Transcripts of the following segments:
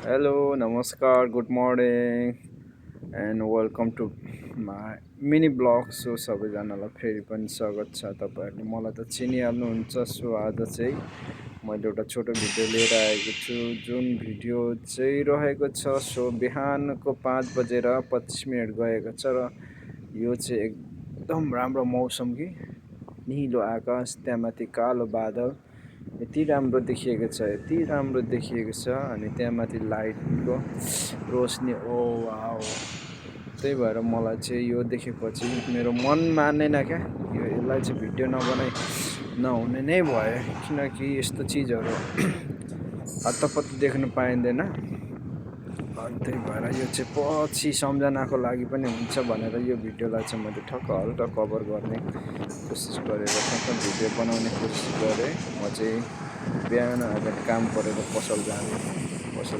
Hello, namaskar, good morning, and welcome to my mini blog. So सबैजनालाई फेरि पनि स्वागत छ। तपाईँहरूले मलाई त चिनिहाल्नुहुन्छ। सो आज चाहिँ मैले एउटा छोटो भिडियो लिएर आएको छु, जुन भिडियो चाहिँ रहेको छ सो बिहानको 5 बजेर 25 मिनट गएको छ र यो चाहिँ एकदम राम्रो मौसम कि निलो आकाश, त्यहाँमाथि कालो बादल, यति राम्रो देखिएको छ, यति राम्रो देखिएको छ। अनि त्यहाँमाथि लाइटको रोशनी, ओ वाउ! त्यही भएर मलाई चाहिँ यो देखेपछि मेरो मन मानेन क्या, यसलाई चाहिँ भिडियो नबनाइ नहुने नै भयो, किनकि यस्तो चिजहरू हत्तपत्त देख्न पाइँदैन। अनि त्यही भएर यो चाहिँ पछि सम्झनाको लागि पनि हुन्छ भनेर यो भिडियोलाई चाहिँ मैले ठक्क हल्का कभर गर्ने कोसिस गरेर ठक्क भिडियो बनाउने कोसिस गरेँ। म चाहिँ बिहान अगाडि काम परेर पसल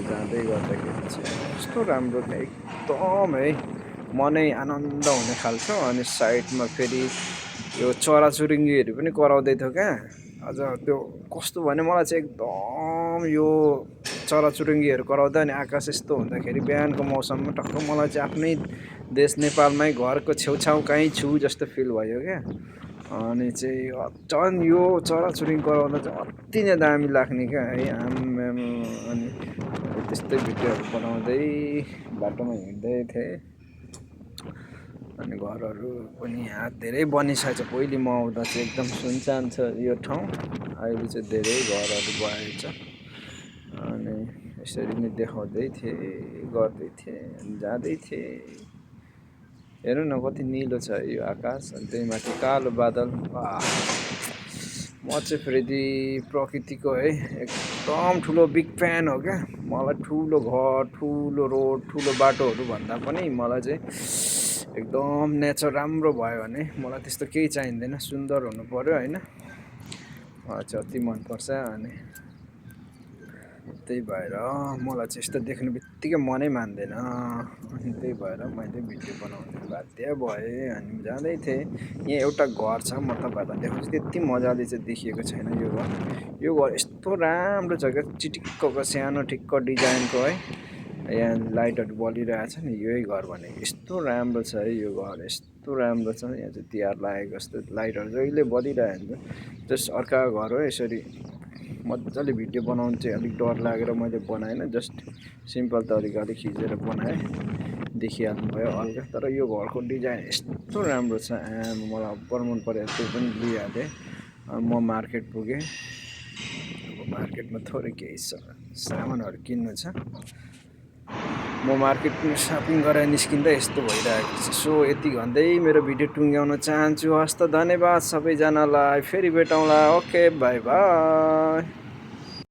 जाँदै गर्दाखेरि चाहिँ कस्तो राम्रो एकदम है, मनै आनन्द हुने खालको। अनि साइडमा फेरि यो चराचुरुङ्गीहरू पनि कराउँदै थियो क्या। अझ त्यो कस्तो भने मलाई चाहिँ एकदम यो चराचुरुङ्गीहरू कराउँदा अनि आकाश यस्तो हुँदाखेरि बिहानको मौसममा टक्क मलाई चाहिँ आफ्नै देश नेपालमै घरको छेउछाउ कहीँ छु जस्तो फिल भयो क्या। अनि चाहिँ झन् यो चराचुरुङ्गी कराउँदा चाहिँ अति नै दामी लाग्ने क्या है, आम्माम। अनि त्यस्तै भिडियोहरू बनाउँदै बाटोमा हिँड्दै थिएँ। अनि घरहरू पनि यहाँ धेरै बनिसकेको छ। पहिले म आउँदा चाहिँ एकदम सुनसान छ यो ठाउँ, अहिले चाहिँ धेरै घरहरू बनेको छ। अनि यसरी नै देखाउँदै थिएँ, गर्दै थिएँ, अनि जाँदै थिएँ। हेर्नु न कति निलो छ यो आकाश, अनि त्यही माथि कालो बादल। म चाहिँ फेरि प्रकृतिको है एकदम ठुलो बिग फ्यान हो क्या। मलाई ठुलो घर, ठुलो रोड, ठुलो बाटोहरू भन्दा पनि मलाई चाहिँ एकदम नेचर राम्रो भयो भने मलाई त्यस्तो केही चाहिँदैन, सुन्दर हुनु पऱ्यो होइन, मलाई चाहिँ अति मनपर्छ। अनि त्यही भएर मलाई चाहिँ यस्तो देख्ने बित्तिकै मनै मान्दैन। अनि त्यही भएर मैले भिडियो बनाउनु बाध्य भएँ। अनि जाँदै थिएँ, यहाँ एउटा घर छ, म तपाईँहरूलाई देखाउँछु। त्यति मजाले चाहिँ देखिएको छैन यो घर। यो घर यस्तो राम्रो छ क्या, चिटिक्कको सानो ठिक्क डिजाइनको है, यहाँ लाइटहरू बलिरहेछ नि, यही घर भनेको। यस्तो राम्रो छ है यो घर, यस्तो राम्रो छ। यहाँ चाहिँ तिहार लागेको जस्तो लाइटहरू जहिले बलिरहेको हुन्छ। जस्ट अर्काको घर हो, यसरी मजाले भिडियो बनाउनु चाहिँ अलिक डर लागेर मैले बनाएन, जस्ट सिम्पल तरिकाले खिचेर बनाएँ, देखिहाल्नु भयो हल्का। तर यो घरको डिजाइन यस्तो राम्रो छ, मलाई अब्बर मन पऱ्यो, त्यो पनि लिइहालेँ। म मार्केट पुगेँ, अब मार्केटमा थोरै केही सामानहरू किन्नु छ। म मार्केटमा सपिङ गरेर निस्किँदा यस्तो भइरहेको छ। सो यति भन्दै मेरो भिडियो टुङ्ग्याउन चाहन्छु। हस्त धन्यवाद सबैजनालाई, फेरि भेटौँला। Okay, by by.